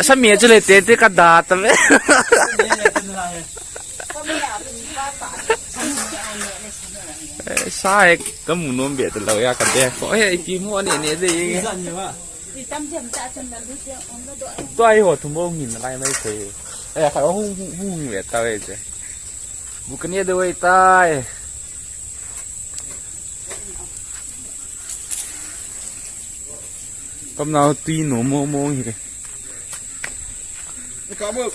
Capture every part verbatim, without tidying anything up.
Sa mi chu le te te ka da ta ve. Eh, sa e ka mu nom be ta lo ya ka de. Ko he ipi mu ani ne de. Tua hi ho thum bo ngin lai mai thei. Eh, ka hung hung hung ve ta ve che. Bu ka ne de ve tai. Kom nau tui nom mong mong hi. Ka mu.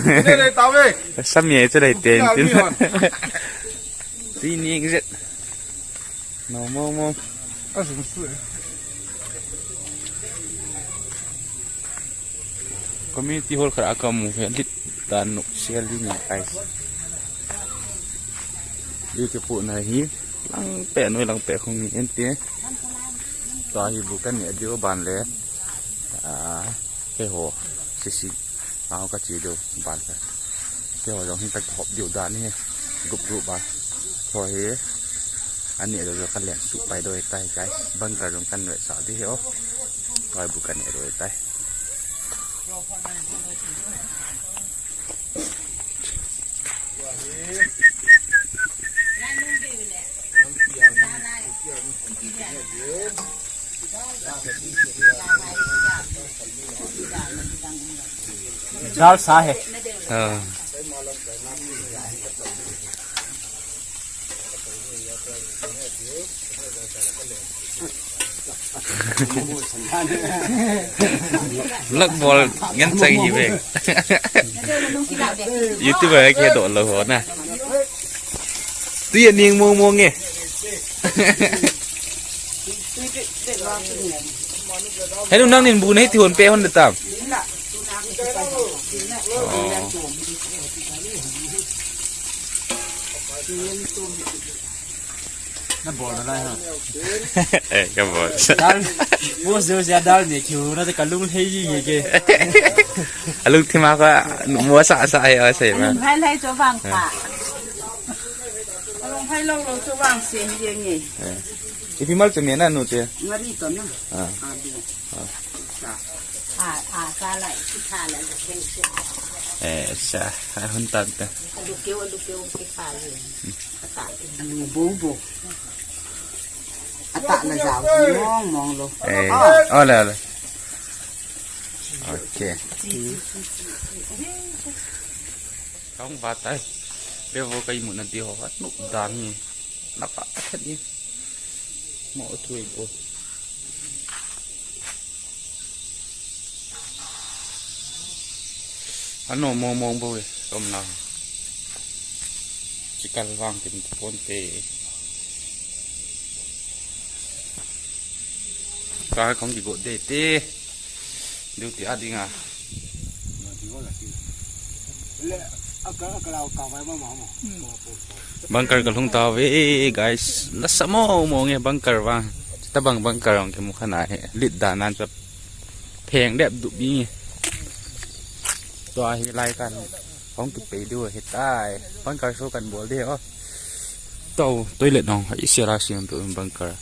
Ne le ta ve. Sa mi chu le te tin. Tui ni zet. Nom mong mong. Community hall khat a ka mu hi lit dan nok sel ding ni guys. Lit ki pu na hi lang pe noi lang pe khong ni en te. Tua hi bu kan ne diu ban le. Ah, he ho. Sisi. Aho ka chi diu ban ka. Keiho jong hin ka hop diu dan hi. Group group a. Keiho hi. Ani do do ka leng su pai do tai kai. Bang ka jong kan ve sa di hi o. Kai bu kan e do tai. Dal sa hai. Ha. Vlog bol ngen chang hi ve. YouTuber ke do lo ho na. Tui aning mong mong e. Hello, nang nin bu nei ti hon pe hon de tam. Oh. Na bol na lai ha. Eh, ka bol. Dal, mo jo ja dal ne kiu na te ka lung hei ji nge ke. Alung thima ka mo sa sa hai a sei ma. Hai lai cho bang ka. Alung hai lo lo cho bang se hi nge. Ipi mal che me na nu che. Ngari to na. Ah. Ah, bi. Ah. Sa. Ah, ah, sa lai, sa lai, sa lai. Eh, sa. Ah, hun tan ta. Alu keu, alu keu, ke pa ye. Ata, bu, bu. Ata na jao, mong, mong lo. Eh, oh, le, le. Okay. Kong batai. Be vo kai mu na ti ho, nu dan ni. Na pa, ka ni. Mo thui po. Ano mo mo bo e, kom na. Chikal vang tin pon te. Ka kong ki go de te. Duty a dinga. Bunker ka lhung ta ve, guys. Nasa mo mo nge bunker vang. Tabang bunker ang kimu khana he. Lit dan an sa. Pheng dep dup nge. Tua hi lai kan. Hong kipei diu hi tai. Bunker so kan bol di ho. Tau toilet nong. Isi ra sim tu bunker.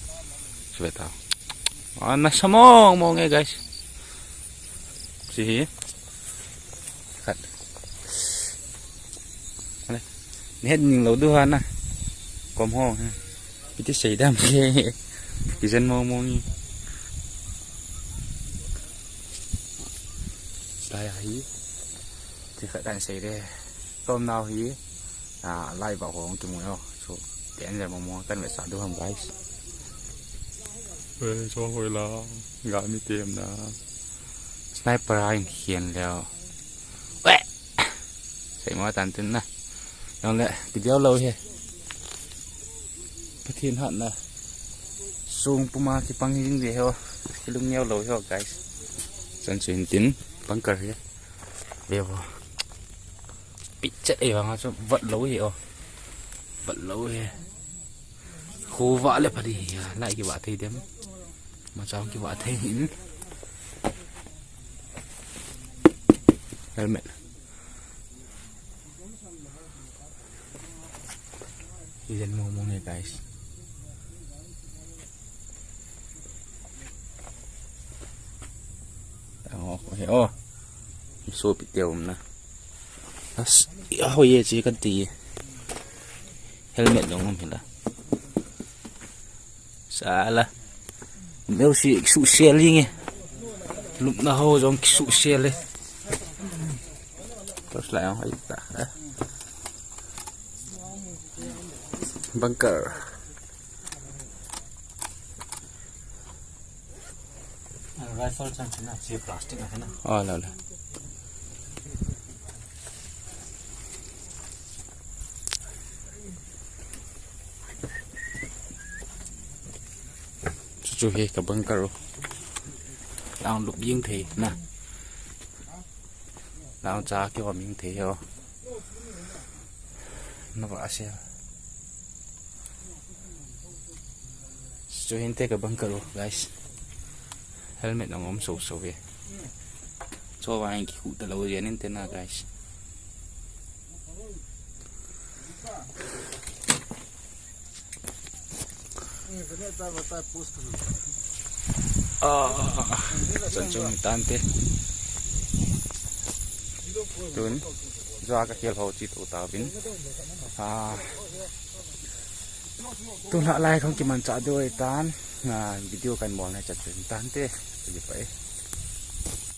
Sebe tau. Ah, nasa mo mo nge, guys. Si hi. Khat. Ale. Ni het ning lo du ha na. Kom ho ha. Iti sei dam ke. Kijen mo mo ngi. Dai hi. Ti khat kan sei de. Kom nau hi. Ah, lai ba hong tu mo yo. So, ten le mo mo kan ve sa du ham, guys. Eh, so hoi la. Ga mi tem na. Sniper a in khian leo. Weh! Sei mo tan tin na. Yong le, ki diau lo he. Pathin hat na. Sung puma ki pang jing de ho. Ki lung neo lo ho, guys. Chan chin tin, bunker he. Ve vo. Pichat e vang a chu vat lo he o. Vat lo he. Khu va le pha di ya, lai ki va thei dem. Ma chang ki va thei hin. Helmet. Ijen mo mo nge, guys. Tang ho ko he o. Sopi te um na. As, ya ho ye che kan ti. Helmet dong um hila. Sala. Meu si su sel inge. Lupna ho jong su sel e. Torch light hoi ta. Bunker. Rifle chan china chi plastic na na. Oh, la la. Chu chu hi ka bunker u. Lang lup jing thei na. Lang cha ki wa ming thei ho. Na ba sia. Chu hinte ka bunker u, guys. Helmet ang om so so e. Cho wa ang ki khu ta lo jen inte na, guys. Ah, chan chong tante. Tun, jua ka khel ho chi to ta vin. Ah, tun ha lai khong ki man cha do tan. Ah, video kan mol na chan chong tante. Chi pa e.